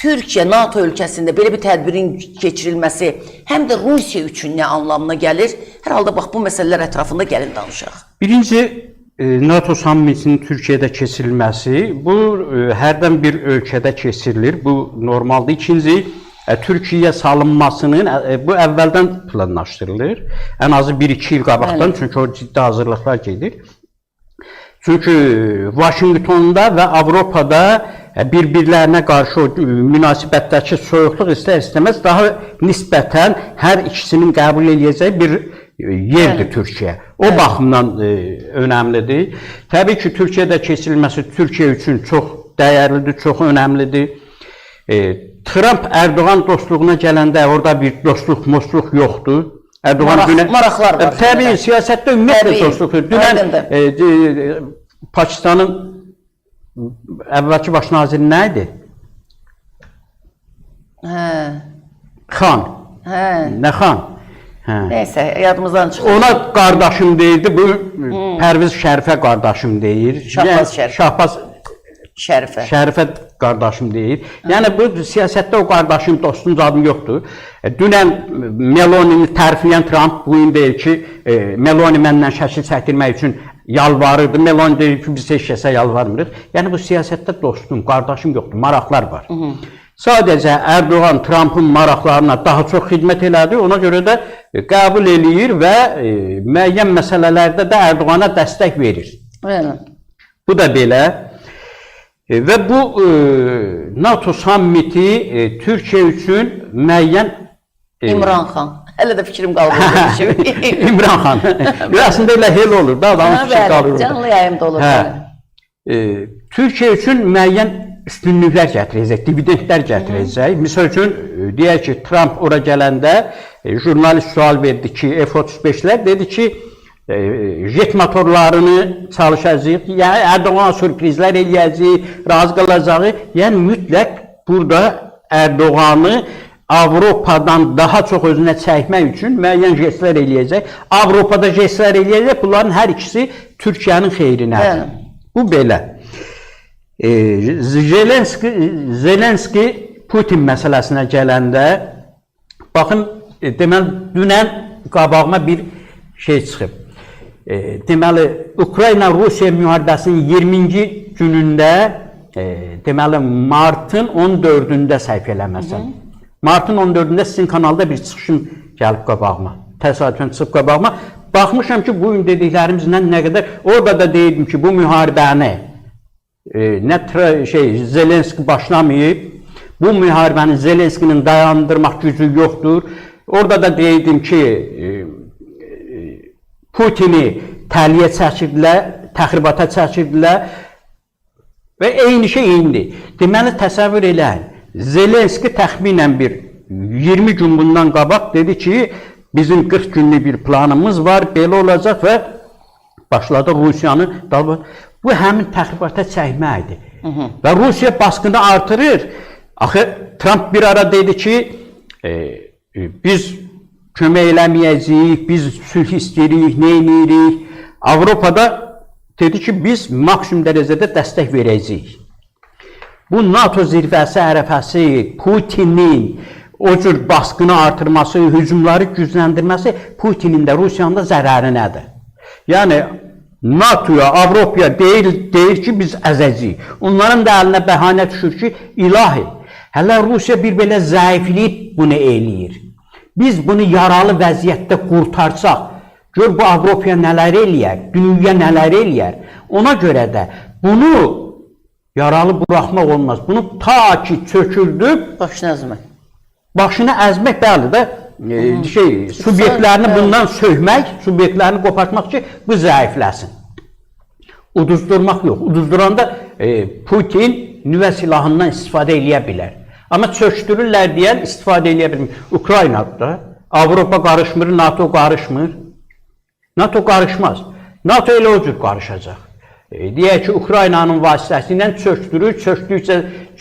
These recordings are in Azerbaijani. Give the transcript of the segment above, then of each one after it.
Türkiyə NATO ölkəsində belə bir tədbirin keçirilməsi həm də Rusiya üçün nə anlamına gəlir? Hər halda bax bu məsələlər ətrafında gəlin danışaq. Birinci, NATO sammitinin Türkiyədə keçirilməsi, bu hərdən bir ölkədə keçirilir, bu normaldır. İkinci, Türkiyə salınmasının bu əvvəldən planlaşdırılır. Ən azı 1-2 il qabaqdan, çünki o ciddi hazırlıqlar gedir. Çünki Vaşinqtonda və Avropada bir-birlərinə qarşı o münasibətdəki soyuqluq istər-istəməz daha nisbətən hər ikisinin qəbul eləyəcəyi bir yerdir Türkiyə. O baxımdan önəmlidir. Təbii ki, Türkiyədə keçirilməsi Türkiyə üçün çox dəyərlidir, çox önəmlidir. Tramp Ərdoğan dostluğuna gələndə orada bir dostluq, mostluq yoxdur. Ərdoğan Maraqlar var. Təbii, siyasətdə ümumiyyətlə dostluq yoxdur. Dünən Pakistanın əvvəlki baş naziri nə idi? Hə. Xan. Hə. Nə xan? Hə. Nəysə, yadımızdan çıxdı. Ona qardaşım deyirdi. Bu Pərviz Şərifə qardaşım deyir. Şahbaz Şərif. Şahbaz Şərifə. Şərifə qardaşım deyir. Yəni bu siyasətdə o qardaşım, dostum zadım yoxdur. Dünən Melonini tərifləyən Tramp bu gün deyir ki, Meloni məndən şəkil çəkdirmək üçün yalvarırdı. Meloni deyir ki, biz heç kəsə yalvarmırıq. Yəni bu siyasətdə dostum, qardaşım yoxdur, maraqlar var. Sadəcə Ərdoğan Trampın maraqlarına daha çox xidmət elədi. Ona görə də qəbul eləyir və müəyyən məsələlərdə də Ərdoğana dəstək verir. Bəli. Bu da belə. Və bu NATO sammiti Türkiyə üçün müəyyən İmran Xan. Hələ də fikrim qaldı. İmran Xan. Əslində elə elə olur da, adamın fikri qalır orada. Canlı yayımda olur. Hə. Türkiyə üçün müəyyən üstünlüklər gətirəcək, dividendlər gətirəcək. Misal üçün, deyək ki, Tramp ora gələndə jurnalist sual verdi ki, F-35-lər dedi ki, jet motorlarını çalışacağıq, yəni Ərdoğana sürprizlər eləyəcəyik, razı qalacağıq. Yəni mütləq burada Ərdoğanı Avropadan daha çox özünə çəkmək üçün müəyyən jestlər eləyəcək. Avropada jestlər eləyəcək. Bunların hər ikisi Türkiyənin xeyrinədir. Bu belə. Zelenski Putin məsələsinə gələndə baxın, deməli dünən qabağıma bir şey çıxıb. Deməli Ukrayna-Rusiya müharibəsinin 20-ci günündə, deməli martın 14-ündə səhv eləməsəm. Martın 14-ündə sizin kanalda bir çıxışım gəlib qabağıma. Təsadüfən çıxıb qabağıma. Baxmışam ki, bu gün dediklərimizlə nə qədər, orada da deyirdim ki, bu müharibəni nə Zelenski başlamayıb, bu müharibəni Zelenskinin dayandırmaq gücü yoxdur. Orada da deyirdim ki, Putini təliyə çəkirdilər, təxribata çəkirdilər və eyni şey indi. Deməli, təsəvvür eləyin, Zelenski təxminən bir 20 gün bundan qabaq dedi ki, bizim 40 günlük bir planımız var, belə olacaq və başladı Rusiyanı. Bu həmin təxribata çəkməkdir. Və Rusiya baskını artırır. Axı Tramp bir ara dedi ki, biz kömək eləməyəcəyik, biz sülh istəyirik, nə eləyirik. Avropada dedi ki, biz maksimum dərəcədə dəstək verəcəyik. Bu NATO zirvəsi ərəfəsi, Putinin o cür baskını artırması, hücumları gücləndirməsi Putinin də Rusiyanın da zərərinədir. Yəni NATO-ya, Avropaya deyir ki, biz əzəcəyik. Onların da əlinə bəhanə düşür ki, ilahi, hələ Rusiya bir belə zəifləyib bunu eləyir. Biz bunu yaralı vəziyyətdə qurtarsaq, gör bu Avropaya nələr eləyər, dünya nələr eləyər. Ona görə də bunu yaralı buraxmaq olmaz. Bunu ta ki çökürdüb, başını əzmək. Başını əzmək, bəli də, subyektlərini bundan söhmək, subyektlərini qopartmaq ki, bu zəifləsin. Uduzdurmaq yox. Uduzduranda Putin nüvə silahından istifadə eləyə bilər. Amma çökdürürlər deyən istifadə eləyə bilmir. Ukraynada Avropa qarışmır, NATO qarışmır. NATO qarışmaz. NATO elə o cür qarışacaq. Deyək ki, Ukraynanın vasitəsilə çökdürür,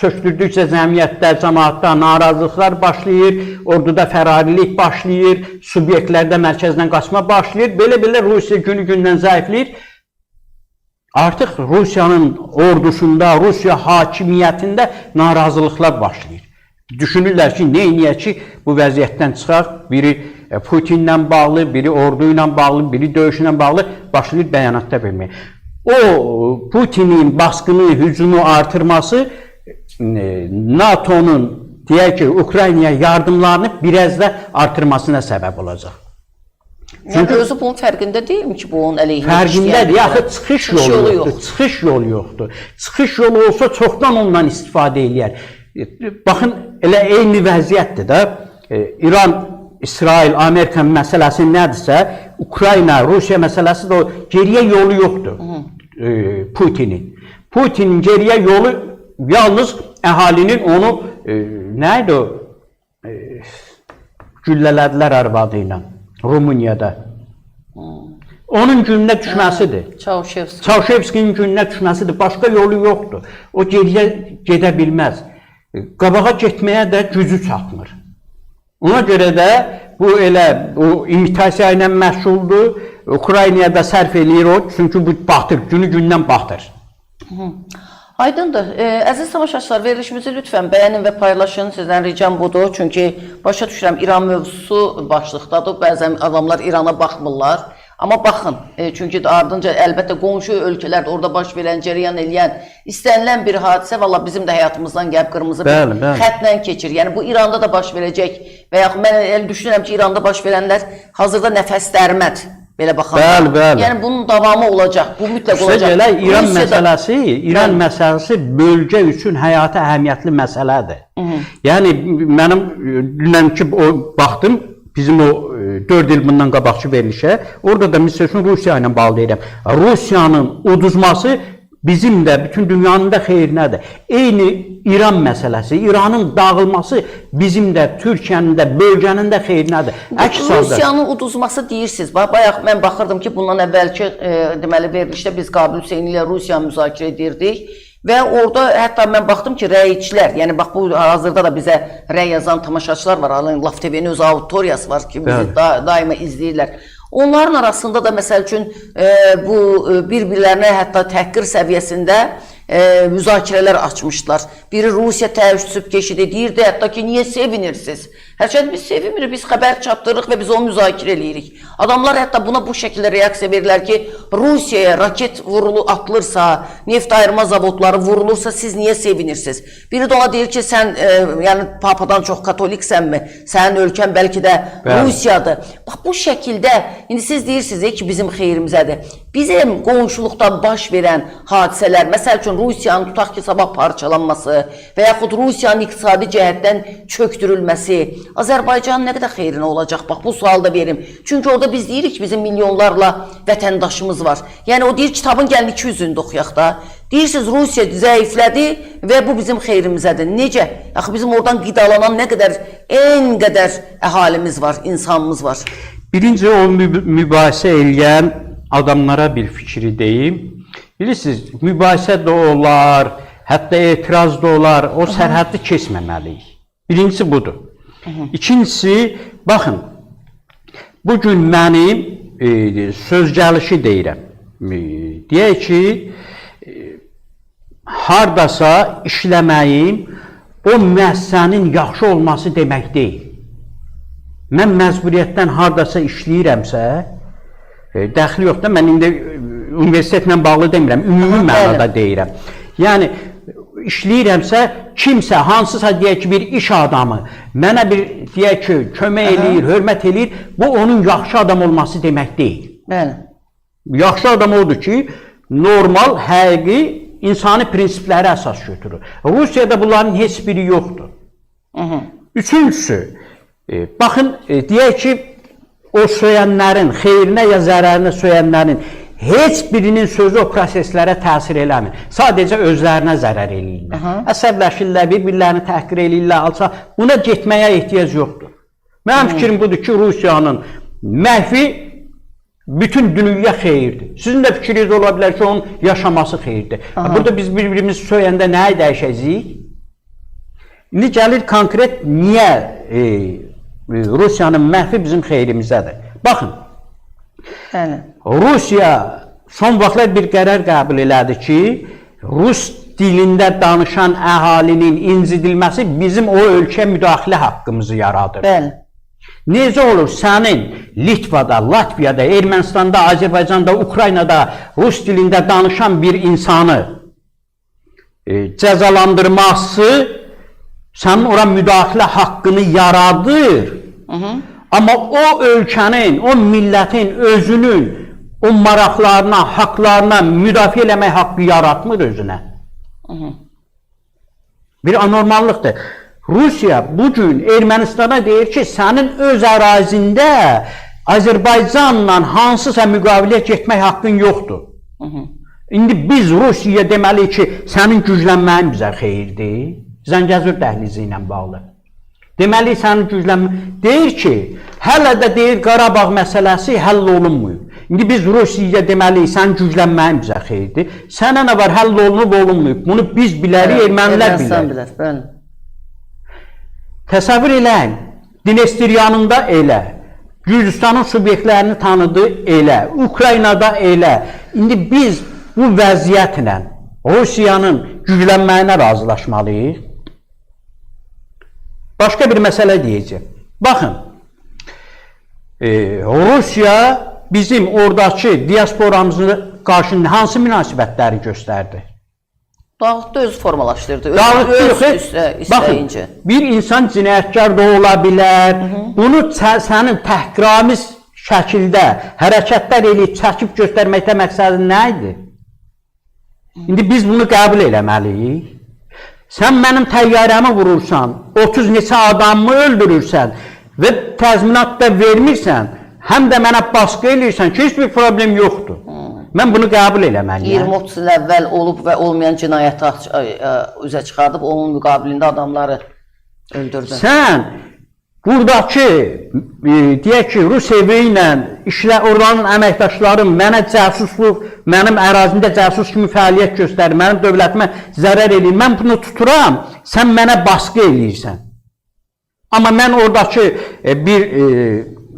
çökdürdükcə cəmiyyətdə, cəmaatda narazılıqlar başlayır, orduda fərarilik başlayır, subyektlərdə mərkəzdən qaçma başlayır. Belə-belə Rusiya günü-gündən zəifləyir. Artıq Rusiyanın ordusunda, Rusiya hakimiyyətində narazılıqlar başlayır. Düşünürlər ki, nə eləyək ki, bu vəziyyətdən çıxaq. Biri Putinlə bağlı, biri ordu ilə bağlı, biri döyüşlə bağlı başlayır bəyanatda verməyə. O Putinin baskını, hücumu artırması NATO-nun deyək ki, Ukraynaya yardımlarını biraz da artırmasına səbəb olacaq. Çünki özü bunun fərqində deyilmi ki, bu onun əleyhinə Fərqindədir. Axı çıxış yolu yoxdur. Çıxış yolu yoxdur. Çıxış yolu olsa çoxdan ondan istifadə eləyər. Baxın, elə eyni vəziyyətdir də. İran, İsrail, Amerika məsələsi nədirsə, Ukrayna, Rusiya məsələsi də o. Geriyə yolu yoxdur Putinin. Putinin geriyə yolu yalnız əhalinin onu nə idi o? Güllələdilər arvadı ilə Rumuniyada. Onun gününə düşməsidir. Çavuşevski. Çavuşevskinin gününə düşməsidir. Başqa yolu yoxdur. O geriyə gedə bilməz. Qabağa getməyə də gücü çatmır. Ona görə də bu elə o imitasiya ilə məşğuldur. Ukraynaya da sərf eləyir o, çünki bu batır, günü gündən batır. Aydındır. Əziz tamaşaçılar, verilişimizi lütfən bəyənin və paylaşın. Sizdən ricam budur. Çünki başa düşürəm İran mövzusu başlıqdadır. Bəzən adamlar İrana baxmırlar. Amma baxın, çünki ardınca əlbəttə qonşu ölkələrdə orada baş verən, cərəyan eləyən istənilən bir hadisə valla bizim də həyatımızdan gəlib qırmızı bir Bəli, bəli. xəttlə keçir. Yəni bu İranda da baş verəcək və yaxud mən elə düşünürəm ki, İranda baş verənlər hazırda nəfəs dərmədir. Belə baxanda. Bəli, bəli. Yəni bunun davamı olacaq. Bu mütləq olacaq. Üstəgələ İran Rusiyada- məsələsi, İran Bəli. məsələsi bölgə üçün həyati əhəmiyyətli məsələdir. Yəni mənim dünənki o baxdım bizim o 4 il bundan qabaqçı verilişə, orada da məsəl üçün Rusiya ilə bağlı deyirəm. Rusiyanın uduzması bizim də bütün dünyanın da xeyrinədir. Eyni İran məsələsi, İranın dağılması bizim də, Türkiyənin də, bölgənin də xeyrinədir. Əks halda Rusiyanın uduzması deyirsiniz. Bax, bayaq mən baxırdım ki, bundan əvvəlki deməli verilişdə biz Qabil Hüseynli ilə Rusiya müzakirə edirdik və orada hətta mən baxdım ki, rəyçilər, yəni bax bu hazırda da bizə rəy yazan tamaşaçılar var. Laf TV-nin öz auditoriyası var ki, bizi daima izləyirlər. Onların arasında da məsəl üçün bu bir-birlərinə hətta təhqir səviyyəsində müzakirələr açmışdılar. Biri Rusiya təəssüb keçidi deyirdi, hətta ki, niyə sevinirsiniz? Hərçənd biz sevinmirik, biz xəbər çatdırırıq və biz onu müzakirə eləyirik. Adamlar hətta buna bu şəkildə reaksiya verirlər ki, Rusiyaya raket vurulu atılırsa, neft ayırma zavodları vurulursa siz niyə sevinirsiniz? Biri də ona deyir ki, sən yəni Papadan çox katoliksənmi? Sənin ölkən bəlkə də Bəli. Rusiyadır. Bax bu şəkildə indi siz deyirsiniz ki, bizim xeyrimizədir. Bizim qonşuluqda baş verən hadisələr, məsəl üçün Rusiyanın tutaq ki, sabah parçalanması və yaxud Rusiyanın iqtisadi cəhətdən çökdürülməsi Azərbaycanın nə qədər xeyrinə olacaq? Bax bu sualı da verim. Çünki orada biz deyirik ki, bizim milyonlarla vətəndaşımız var. Yəni o deyir kitabın gəlin iki üzünü də oxuyaq da. Deyirsiniz Rusiya zəiflədi və bu bizim xeyrimizədir. Necə? Axı bizim oradan qidalanan nə qədər en qədər əhalimiz var, insanımız var. Birinci o mübahisə eləyən adamlara bir fikri deyim. Bilirsiniz, mübahisə də olar, hətta etiraz da olar, o sərhəddi keçməməliyik. Birincisi budur. İkincisi, baxın, bu gün mənim söz gəlişi deyirəm. Deyək ki, hardasa işləməyim o müəssisənin yaxşı olması demək deyil. Mən məcburiyyətdən hardasa işləyirəmsə, dəxli yoxdur. Mən indi universitetlə bağlı demirəm, ümumi mənada deyirəm. Yəni işləyirəmsə, kimsə hansısa deyək ki, bir iş adamı mənə bir deyək ki, kömək eləyir, hörmət eləyir, bu onun yaxşı adam olması demək deyil. Bəli. Yaxşı adam odur ki, normal, həqiqi insani prinsipləri əsas götürür. Rusiyada bunların heç biri yoxdur. Üçüncüsü, baxın, deyək ki, o söyənlərin, xeyrinə ya zərərinə söyənlərin heç birinin sözü o proseslərə təsir eləmir. Sadəcə özlərinə zərər eləyirlər. Əsəbləşirlər, bir-birlərini təhqir eləyirlər, alçaq. Buna getməyə ehtiyac yoxdur. Mənim fikrim budur ki, Rusiyanın məhvi bütün dünya xeyirdir. Sizin də fikriniz ola bilər ki, onun yaşaması xeyirdir. Burada biz bir-birimizi söyəndə nəyi dəyişəcəyik? İndi gəlir konkret niyə Rusiyanın məhvi bizim xeyrimizədir. Baxın, Bəli. Rusiya son vaxtlar bir qərar qəbul elədi ki, Rus dilində danışan əhalinin incidilməsi bizim o ölkəyə müdaxilə haqqımızı yaradır. Bəli. Necə olur sənin Litvada, Latviyada, Ermənistanda, Azərbaycanda, Ukraynada rus dilində danışan bir insanı cəzalandırması sənin ora müdaxilə haqqını yaradır. Amma o ölkənin, o millətin özünün o maraqlarına, haqlarına müdafiə eləmək haqqı yaratmır özünə. Bir anormallıqdır. Rusiya bu gün Ermənistana deyir ki, sənin öz ərazində Azərbaycanla hansısa müqaviləyə getmək haqqın yoxdur. İndi biz Rusiyaya deməliyik ki, sənin güclənməyin bizə xeyirdir. Zəngəzur dəhlizi ilə bağlı. Deməli sənin güclənmə deyir ki, hələ də deyir Qarabağ məsələsi həll olunmuyub. İndi biz Rusiyaya deməliyik, sənin güclənməyin bizə xeyirdir. Sənə nə var, həll olunub, olunmayıb. Bunu biz bilərik, ermənilər Ermənistan bilər. bilər. Bəli. Təsəvvür eləyin, Dnestr yanında elə, Gürcüstanın subyektlərini tanıdı elə, Ukraynada elə. İndi biz bu vəziyyətlə Rusiyanın güclənməyinə razılaşmalıyıq. Başqa bir məsələ deyəcəm. Baxın, Rusiya bizim oradakı diasporamızı qarşı hansı münasibətləri göstərdi? Dağıtdı, özü formalaşdırdı. Öz, Dağıtdı, öz yox, baxın, istəyincə. bir insan cinayətkar da ola bilər. Bunu sənin təhqiramiz şəkildə hərəkətlər eləyib çəkib göstərməkdə məqsədin nə idi? İndi biz bunu qəbul eləməliyik. Sən mənim təyyarəmi vurursan, 30 neçə adamımı öldürürsən və təzminat da vermirsən, həm də mənə baskı eləyirsən ki, heç bir problem yoxdur. Mən bunu qəbul eləməliyəm. 20-30 il əvvəl olub və olmayan cinayəti üzə çıxardıb onun müqabilində adamları öldürdü. Sən buradakı deyək ki, Rus evi ilə işlə oranın əməkdaşları mənə cəsusluq, mənim ərazimdə cəsus kimi fəaliyyət göstərir, mənim dövlətimə zərər eləyir. Mən bunu tuturam, sən mənə baskı eləyirsən. Amma mən oradakı bir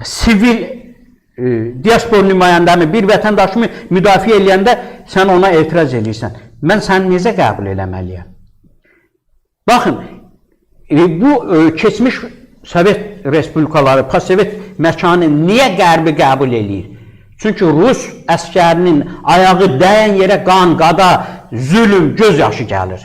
sivil diaspor nümayəndəmi, bir vətəndaşımı müdafiə eləyəndə sən ona etiraz eləyirsən. Mən səni necə qəbul eləməliyəm? Baxın, bu keçmiş Sovet respublikaları, postsovet məkanı niyə Qərbi qəbul eləyir? Çünki Rus əskərinin ayağı dəyən yerə qan, qada, zülm, göz yaşı gəlir.